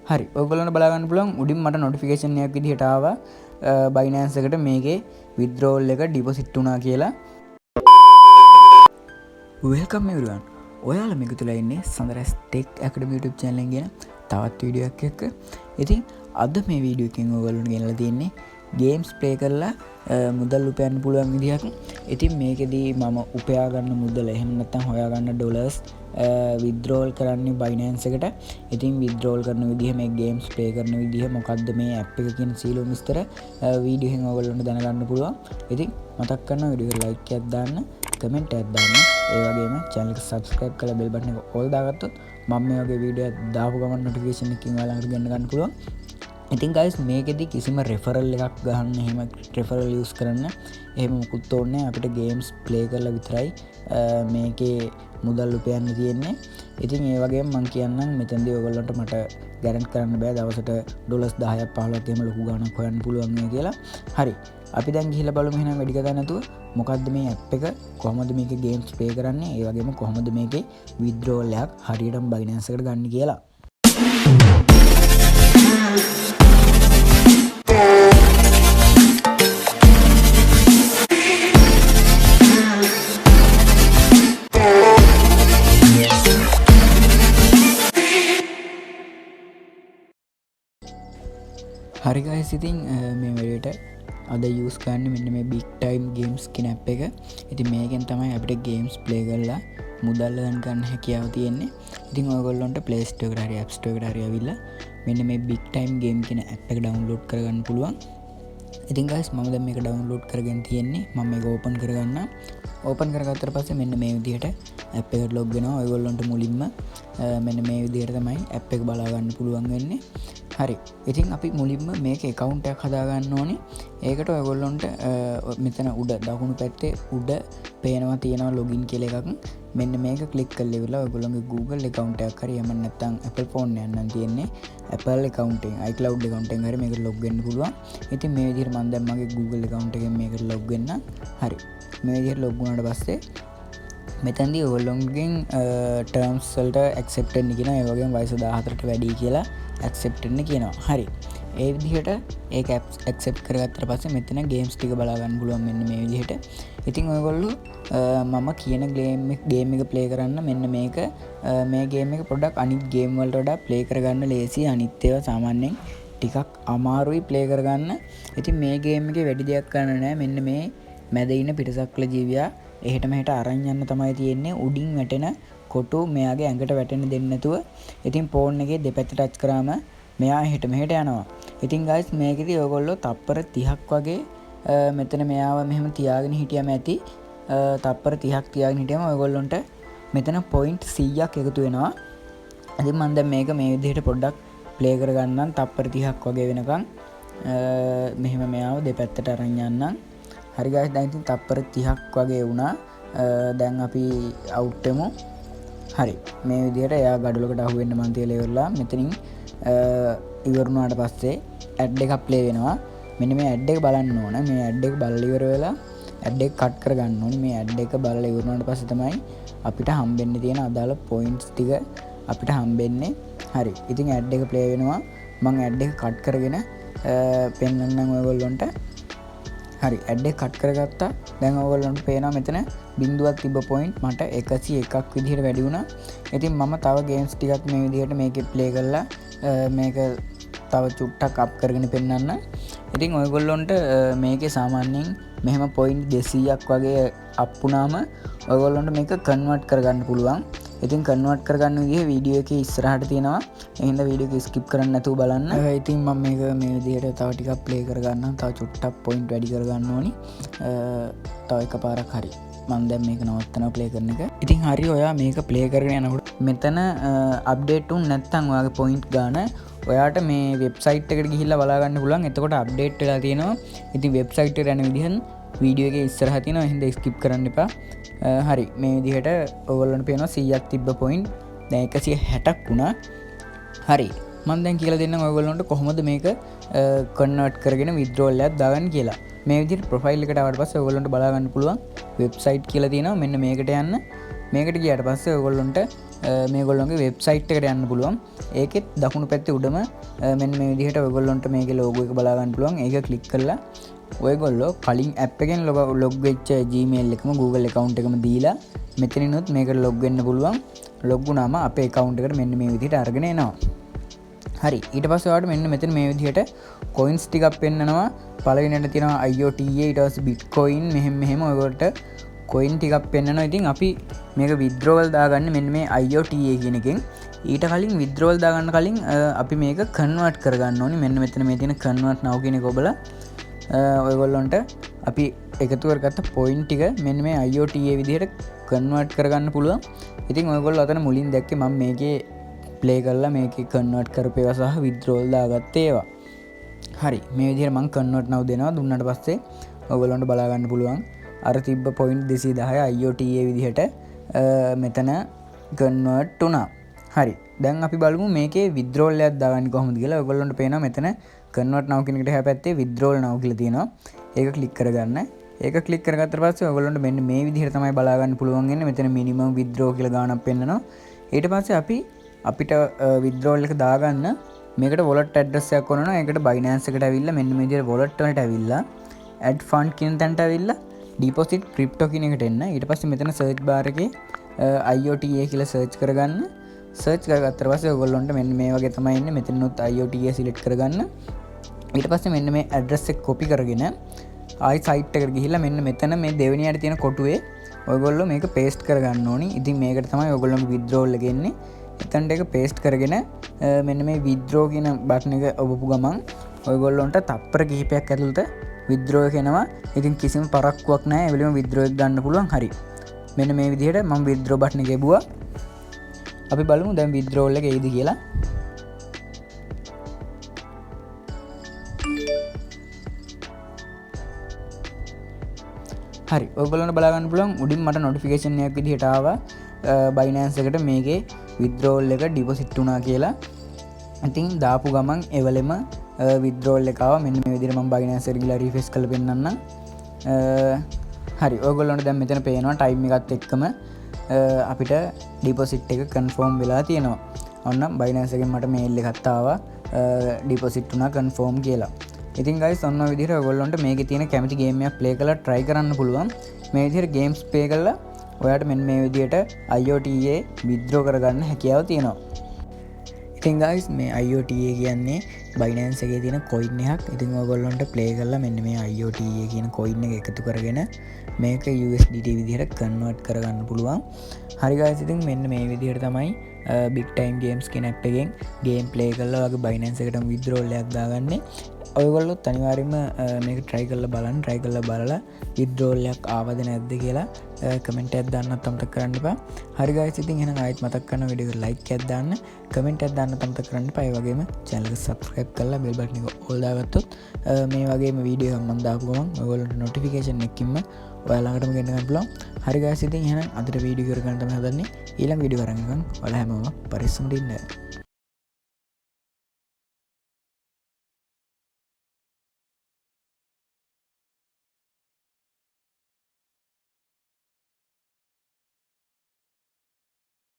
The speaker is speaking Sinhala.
හරි, ඔයගොල්ලන්ට බලා ගන්න පුළුවන් උඩින් මට නොටිෆිකේෂන් එකක් විදිහට ආවා Binance එකට මේකේ විත්ඩ්‍රෝල් එක ඩිපොසිට් වුණා කියලා. Welcome everyone. ඔයාලා මේක තුල ඉන්නේ සඳරැස් ටෙක් ඇකඩමි YouTube channel එකෙන් ගෙන තවත් වීඩියෝ එකක් එක්ක. ඉතින් අද මේ වීඩියෝ එකෙන් ඔයගොල්ලන්ට ගෙනලා තියෙන්නේ ගේම්ස් ප්ලේ කරලා මුදල් උපයන්න පුළුවන් විදිහක්. ඉතින් මේකෙදී මම උපයා ගන්න මුදල එහෙම නැත්නම් හොයා ගන්න ඩොලර්ස් විත්ඩ්‍රෝල් කරන්නේ Binance එකට. ඉතින් විත්ඩ්‍රෝල් කරන විදිහ, මේ ගේම්ස් ප්ලේ කරන විදිහ, මොකද්ද මේ ඇප් එක කියන සියලුම විස්තර වීඩියෝ එකෙන් ඔයගොල්ලන්ට දැනගන්න පුළුවන්. ඉතින් මතක් කරනවා වීඩියෝ එකට ලයික් එකක් දාන්න, කමෙන්ට් එකක් දාන්න, ඒ වගේම චැනල් එක සබ්ස්ක්‍රයිබ් කරලා බෙල් බටන් එක ඕල් දාගත්තොත් මම මේ වගේ වීඩියෝ එකක් දාපු ගමන් නොටිෆිකේෂන් එකකින් ඔයාලා ළඟට ගෙන්න ගන්න පුළුවන්. ඉතින් ගයිස් මේකෙදි කිසිම රෙෆරල් එකක් ගහන්න, එහෙම රෙෆරල් යූස් කරන්න එහෙම මොකුත් ඕනේ නෑ. අපිට ගේම්ස් ප්ලේ කරලා විතරයි මේකේ මුදල් උපයන්න තියෙන්නේ. ඉතින් ඒ වගේම මං කියන්නම් මෙතනදී ඔයගොල්ලන්ට මට ගැරන්ටි කරන්න බෑ දවසට ඩොලර්ස් 10ක් 15ක් එහෙම ලොකු ගාණක් හොයන්න පුළුවන් වෙයි කියලා. හරි, අපි දැන් ගිහිල්ලා බලමු එහෙනම් වැඩි කතා නැතුව මොකද්ද මේ ඇප් එක, කොහොමද මේකේ ගේම්ස් ප්ලේ කරන්නේ, ඒ වගේම කොහොමද මේකේ විත්ඩ්‍රෝල් එකක් හරියටම Binance එකට ගන්න කියලා. හරි ගයිස්, ඉතින් මේ වැඩේට අද යූස් කරන්නේ මෙන්න මේ Big Time Games කියන ඇප් එක. ඉතින් මේකෙන් තමයි අපිට ගේම්ස් ප්ලේ කරලා මුදල් earn ගන්න හැකියාව තියෙන්නේ. ඉතින් ඔයගොල්ලන්ට Play Store එකට හරි App Store එකට හරි ඇවිල්ලා මෙන්න මේ Big Time Game කියන ඇප් එක ඩවුන්ලෝඩ් කරගන්න පුළුවන්. ඉතින් ගයිස් මම දැන් මේක ඩවුන්ලෝඩ් කරගෙන තියෙන්නේ. මම මේක ඕපන් කරගන්න. ඕපන් කරගත්තට පස්සේ මෙන්න මේ විදිහට ඇප් එකට ලොග් වෙනවා. ඔයගොල්ලන්ට මුලින්ම මෙන්න මේ විදිහට තමයි ඇප් එක බලා ගන්න පුළුවන් වෙන්නේ. හරි, ඉතින් අපි මුලින්ම මේක ඇකවුන්ට් එකක් හදා ගන්න ඕනේ. ඒකට ඔයගොල්ලන්ට මෙතන උඩ දකුණු පැත්තේ උඩ පේනවා තියෙනවා ලොගින් කියලා එකක්. මෙන්න මේක ක්ලික් කරලා ඉවරලා ඔයගොල්ලන්ගේ Google account එකක් හරි එහෙම නැත්නම් Apple phone එකක් නම් තියෙන්නේ Apple account එකෙන් iCloud account එකෙන් හරි මේකට ලොග් වෙන්න පුළුවන්. ඉතින් මේ විදිහට මම දැන් මගේ Google account එකෙන් මේකට ලොග් වෙන්න. හරි, මේ විදිහට ලොග් වුණාට පස්සේ මෙතනදී ඔයගොල්ලොන්ගෙන් ටර්ම්ස් වලට ඇක්සෙප්ට් වෙන්න කියනවා. ඒ වගේම වයස 14ට වැඩි කියලා ඇක්සෙප්ට් වෙන්න කියනවා. හරි, ඒ විදිහට ඒක ඇක්සෙප්ට් කරගත්තට පස්සේ මෙතන ගේම්ස් ටික බලා ගන්න පුළුවන් මෙන්න මේ විදිහට. ඉතින් ඔයගොල්ලෝ මම කියන ගේම් එක ප්ලේ කරන්න මෙන්න මේ ගේම් එක පොඩ්ඩක් අනිත් ගේම් වලට වඩා ප්ලේ කරගන්න ලේසි. අනිත් ඒවා සාමාන්‍යයෙන් ටිකක් අමාරුයි ප්ලේ කරගන්න. ඉතින් මේ ගේම් එකේ වැඩි දෙයක් කරන්න නෑ. මෙන්න මේ මැද ඉන්න පිටසක්වල ජීවියා එහෙට මෙහෙට අරන් යන්න තමයි තියෙන්නේ. උඩින් වැටෙන කොටු මෙයාගේ ඇඟට වැටෙන්න දෙන්නේ නැතුව. ඉතින් ෆෝන් එකේ දෙපැත්ත ටච් කරාම මෙයා එහෙට මෙහෙට යනවා. ඉතින් ගයිස් මේකෙදි ඔයගොල්ලෝ තප්පර 30ක් වගේ මෙතන මෙයාව මෙහෙම තියාගෙන හිටියම ඇති. තප්පර 30ක් තියාගෙන හිටියම ඔයගොල්ලොන්ට මෙතන පොයින්ට් 100ක් එකතු වෙනවා. ඉතින් මම දැන් මේක මේ විදිහට පොඩ්ඩක් ප්ලේ කරගන්නම් තප්පර 30ක් වගේ වෙනකන්. මෙහෙම මෙයාව දෙපැත්තට අරන් යන්නම්. හරි ගයිස්, දැන් ඉතින් තප්පර 30ක් වගේ වුණා. දැන් අපි අවුට් වෙමු. හරි, මේ විදිහට එයා ගඩොලකට අහු වෙන්න මං තියලා ඉවරලා මෙතනින් ඉවර වුණාට පස්සේ ඇඩ් එකක් ප්ලේ වෙනවා. මෙන්න මේ ඇඩ් එක බලන්න ඕන. මේ ඇඩ් එක බලලා ඉවර වෙලා ඇඩ් එක කට් කරගන්න ඕනේ. මේ ඇඩ් එක බලලා ඉවර වුණාට පස්සේ තමයි අපිට හම්බෙන්න තියෙන අදාළ පොයින්ට්ස් ටික අපිට හම්බෙන්නේ. හරි, ඉතින් ඇඩ් එක ප්ලේ වෙනවා. මං ඇඩ් එක කට් කරගෙන පෙන්වන්නම් ඔයගොල්ලොන්ට. හරි, ඇඩ් එක කට් කරගත්තා. දැන් ඔයගොල්ලොන්ට පේනවා මෙතන බිංදුවක් තිබ්බ පොයින්ට් මට 101ක් විදිහට වැඩි වුණා. ඉතින් මම තව ගේම්ස් ටිකක් මේ විදිහට මේකේ ප්ලේ කරලා මේක තව චුට්ටක් අප් කරගෙන පෙන්වන්න. ඉතින් ඔයගොල්ලොන්ට මේකේ සාමාන්‍යයෙන් මෙහෙම පොයින්ට් 200ක් වගේ අප් වුණාම ඔයගොල්ලොන්ට මේක කන්වර්ට් කරගන්න පුළුවන්. ඉතින් කන්වර්ට් කරගන්න විදිහ වීඩියෝ එකේ ඉස්සරහට තියෙනවා. ඒ හින්දා වීඩියෝ එක ස්කිප් කරන්න නැතුව බලන්න. ඉතින් මම මේක මේ විදිහට තව ටිකක් ප්ලේ කරගන්නම්. තව චුට්ටක් පොයින්ට් වැඩි කරගන්න ඕනි. තව එකපාරක් හරි. මම දැන් මේක නවත්තනවා ප්ලේ කරන එක. ඉතින් හරි, ඔයා මේක ප්ලේ කරගෙන යනකොට මෙතන අප්ඩේට් වුන් නැත්නම් ඔයාගේ පොයින්ට් ගාන ඔයාට මේ වෙබ්සයිට් එකට ගිහිල්ලා බලා ගන්න පුළුවන්. එතකොට අප්ඩේට් වෙලා තියෙනවා. ඉතින් වෙබ්සයිට් එකට යන විදිහෙන් වීඩියෝ එකේ ඉස්සරහ තියෙනවා. එහෙනම් ස්කිප් කරන්න එපා. හරි, මේ විදිහට ඔයගොල්ලන්ට පේනවා 100ක් තිබ්බ පොයින්ට් දැන් 160ක් වුණා. හරි, මම දැන් කියලා දෙන්නම් ඔයගොල්ලන්ට කොහොමද මේක කන්වර්ට් කරගෙන විත්ඩ්‍රෝල් එකක් දාගන්න කියලා. මේ විදිහට ප්‍රොෆයිල් එකට ආවට පස්සේ ඔයගොල්ලන්ට බලා ගන්න පුළුවන් වෙබ්සයිට් කියලා තියෙනවා. මෙන්න මේකට යන්න. මේකට ගියාට පස්සේ ඔයගොල්ලන්ට මේගොල්ලොන්ගේ වෙබ්සයිට් එකට යන්න පුළුවන්. ඒකෙත් දකුණු පැත්තේ උඩම මෙන්න මේ විදිහට ඔයගොල්ලොන්ට මේකේ ලෝගෝ එක බලා ගන්න පුළුවන්. ඒක ක්ලික් කරලා ඔයගොල්ලෝ කලින් ඇප් එකෙන් ලොග් වෙච්ච Gmail එකම Google account එකම දීලා මෙතනිනුත් මේකට ලොග් වෙන්න පුළුවන්. ලොග් වුණාම අපේ account එකට මෙන්න මේ විදිහට අරගෙන එනවා. හරි, ඊට පස්සේ ඔයාලට මෙන්න මෙතන මේ විදිහට කොයින්ස් ටිකක් පෙන්නනවා. පළවෙනියට තියෙනවා IOTA, ඊට පස්සේ Bitcoin, මෙහෙම මෙහෙම ඔයගොල්ලන්ට කොයින් ටිකක් පෙන්නනවා. ඉතින් අපි මේක විත්ඩ්‍රෝවල් දාගන්න මෙන්න මේ IOTA කියන එකෙන්. ඊට කලින් විත්ඩ්‍රෝවල් දාගන්න කලින් අපි මේක කන්වර්ට් කරගන්න ඕනි. මෙන්න මෙතන මේ තියෙන කන්වර්ට් නව් කියන එක ඔබලා ඔයගොල්ලන්ට අපි එකතු කරගත්ත පොයින්ට් ටික මෙන්න මේ IOTA විදිහට කන්වර්ට් කරගන්න පුළුවන්. ඉතින් ඔයගොල්ලෝ අතන මුලින් දැක්කේ මම මේකේ ප්ලේ කරලා මේකේ කන්වර්ට් කරපු ඒවා සහ විත්ඩ්‍රෝවල් දාගත්ත ඒවා. හරි, මේ විදිහට මං කන්වර්ට් නව් දෙනවා. දුන්නාට පස්සේ ඔයගොල්ලන්ට බලා ගන්න පුළුවන් අර තිබ්බ පොයින්ට් 210 IOTA විදිහට මෙතන කන්වර්ට් වුණා. හරි, දැන් අපි බලමු මේකේ විත්ඩ්‍රෝවල් එකක් දාගන්නේ කොහොමද කියලා. ඔයගොල්ලන්ට පේනවා මෙතන කන්වර්ට් නව් කියන එකට එහා පැත්තේ විත්ඩ්‍රෝවල් නව් කියලා තියෙනවා. ඒක ක්ලික් කරගන්න. ඒක ක්ලික් කරගත්තට පස්සේ ඔයගොල්ලන්ට මෙන්න මේ විදිහට තමයි බලා ගන්න පුළුවන් වෙන්නේ. මෙතන මිනිමම් විත්ඩ්‍රෝ කියලා ගාණක් පෙන්නනවා. ඊට පස්සේ අපිට විත්ඩ්‍රෝවල් එක දාගන්න මේකට වොලට් ඇඩ්‍රස් එකක් ඕන වෙනවා. ඒකට Binance එකට ඇවිල්ලා මෙන්න මේ විදිහට වොලට් වලට ඇවිල්ලා ඇඩ් ෆන්ඩ් කියන තැනට ඇවිල්ලා ඩිපොසිට් ක්‍රිප්ටෝ කියන එකට එන්න. ඊට පස්සේ මෙතන සර්ච් බාර් එකේ IOTA කියලා සර්ච් කරගන්න. සර්ච් කරගත්තට පස්සේ ඔයගොල්ලන්ට මෙන්න මේ වගේ තමයි එන්නේ. මෙතනොත් IOTA select කරගන්න. ඊට පස්සේ මෙන්න මේ ඇඩ්‍රස් එක කොපි කරගෙන ආයි සයිට් එකට ගිහිල්ලා මෙන්න මෙතන මේ දෙවෙනියට තියෙන කොටුවේ ඔයගොල්ලෝ මේක පේස්ට් කරගන්න ඕනි. ඉතින් මේකට තමයි ඔයගොල්ලෝගේ විත්ඩ්‍රෝවල් එක එන්නේ. එතනට එක පේස්ට් කරගෙන මෙන්න මේ විත්ඩ්‍රෝ කියන බටන් එක ඔබපු ගමන් ඔයගොල්ලොන්ට තප්පර කිහිපයක් ඇතුළත විත්ඩ්‍රෝ එක එනවා. ඉතින් කිසිම පරක්කුවක් නැහැ. ඒ වෙලෙම විත්ඩ්‍රෝ එක ගන්න පුළුවන්. හරි, මෙන්න මේ විදිහට මම විත්ඩ්‍රෝ බටන් එක එබුවා. අපි බලමු දැන් විත්ඩ්‍රෝවල් එක එයිද කියලා. හරි, ඔයගොල්ලන්ට බලා ගන්න පුළුවන් උඩින් මට නොටිෆිකේෂන් එකක් විදිහට ආවා Binance එකට මේකේ විත්ඩ්‍රෝවල් එක ඩිපොසිට් වුණා කියලා. ඉතින් දාපු ගමන් එවලෙම විත්ඩ්‍රෝවල් එක ආවා. මෙන්න මේ විදිහට මම Binance එකට ගිහලා රිෆ්‍රෙෂ් කරලා පෙන්නන්නම්. හරි, ඔයගොල්ලන්ට දැන් මෙතන පේනවා ටයිම් එකත් එක්කම අපිට ඩිපොසිට් එක කන්ෆර්ම් වෙලා තියෙනවා. ඔන්න Binance එකෙන් මට මේල් එකක් ආවා ඩිපොසිට් වුණා කන්ෆර්ම් කියලා. ඉතින් ගයිස් ඔන්න ඔය විදිහට ඔයගොල්ලන්ට මේකේ තියෙන කැමති ගේම් එකක් ප්ලේ කරලා ට්‍රයි කරන්න පුළුවන්. මේ විදිහට ගේම්ස් ප්ලේ කරලා ඔයාට මෙන්න මේ විදිහට IOTA withdraw කරගන්න හැකියාව තියෙනවා. ඉතින් ගයිස් මේ IOTA කියන්නේ Binance එකේ තියෙන කොයින් එකක්. ඉතින් ඔයගොල්ලන්ට ප්ලේ කරලා මෙන්න මේ IOTA කියන කොයින් එක එකතු කරගෙන මේක USDT විදිහට කන්වර්ට් කරගන්න පුළුවන්. හරි ගයිස්, ඉතින් මෙන්න මේ විදිහට තමයි Big Time Games කියන ඇප් එකෙන් ගේම් ප්ලේ කරලා ඔයාගේ Binance එකටම withdrawal එකක් දාගන්නේ. ඔයගොල්ලොත් අනිවාර්යයෙන්ම මේක try කරලා බලන්න. try කරලා බලලා withdrawal එකක් ආවද නැද්ද කියලා කමෙන්ට් එකක් දාන්නත් අමතක කරන්න එපා. හරි ගයිස්, ඉතින් එහෙනම් ආයෙත් මතක් කරන වීඩියෝ එකට ලයික් එකක් දාන්න, කමෙන්ට් එකක් දාන්නත් අමතක කරන්න එපා. ඒ වගේම channel එක subscribe කරලා bell button එක all දාගත්තොත් මේ වගේම වීඩියෝ එකක් මම දාපු ගමන් ඔයගොල්ලන්ට notification එකකින්ම ඔයා ළඟටම ගෙන්න ගන්න පුළුවන්. හරි ගයිස්, ඉතින් එහෙනම් අදට වීඩියෝ ඉවර කරන්න තමයි හදන්නේ. ඊළඟ වීඩියෝ අරන් එනකන් ඔයාලා හැමෝම පරිස්සමට ඉන්න.